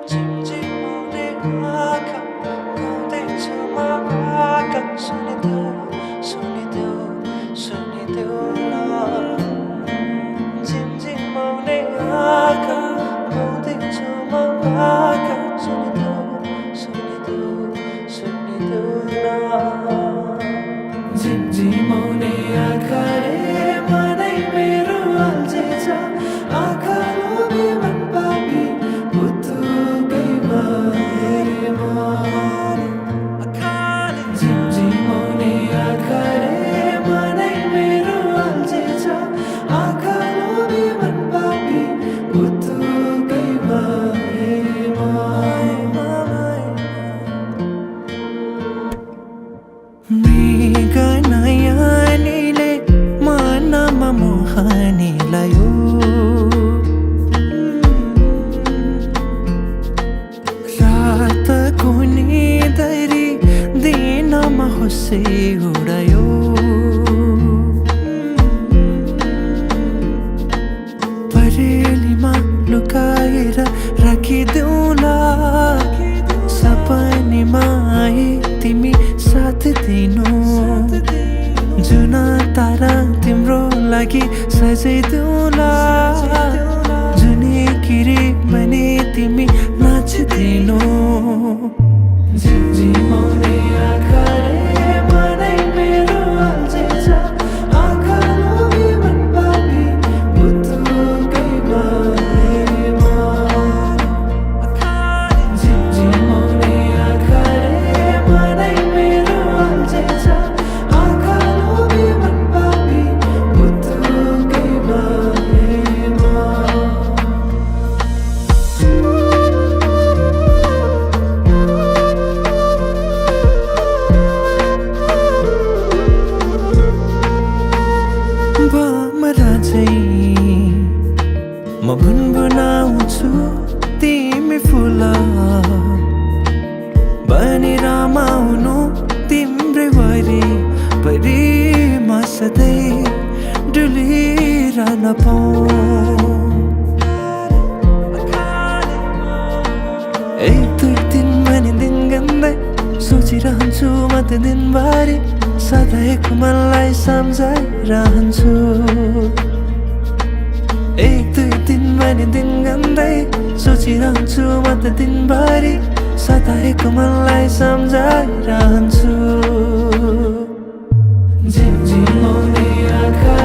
झिमझिमाउने आँखा गाउँदैछु म आँखा सुनिदेऊ सुनिदेऊ सुनिदेऊ न झिमझिमाउने आँखा गाउँदैछु म आँखा सुनिदेऊ सुनिदेऊ सुनिदेऊ न झिमझिमाउने आँखाले मनै मेरो अल्झेछ आँखा लोभी मन पापी झिमझिमाउने आँखाले मनै मेरो अल्झेछ आँखा लोभी मन पापी पुतुकै भएमा मृग नयनीले मनमा मोहनी लायो रातको निदरी दिनमा होसे उडायो परेलीमा लुकाएर राखिदेऊला सपनीमा आए तिमी साथ दिनु जुन तारा तिम्रो लागि सजाइदेऊला जुनै किरी भने तिमी नाचिदिनु झिमझिमाउने आँखाले मनै मेरो अल्झेछ आँखा लोभी मन पापी पुतुकै भएमा झिमझिमाउने आँखाले मनै मेरो अल्झेछ आँखा लोभी मन पापी पुतुकै भएमा भमरा चाहिँ म गुनगुनाउँछु तिमी फुल बनी रमाउनु तिम्रै वरिपरि म सधैँ डुलिरहन पाऊँ एक दुई दिन भने दिन गन्दै सोचिरहन्छु म त दिनभरि सधैँको मनलाई सम्झाइरहन्छु एक दुई दिन भने दिन गन्दै सोचिरहन्छु म त दिनभरि सधैँको मनलाई सम्झाइरहन्छु झिमझिमाउने आँखा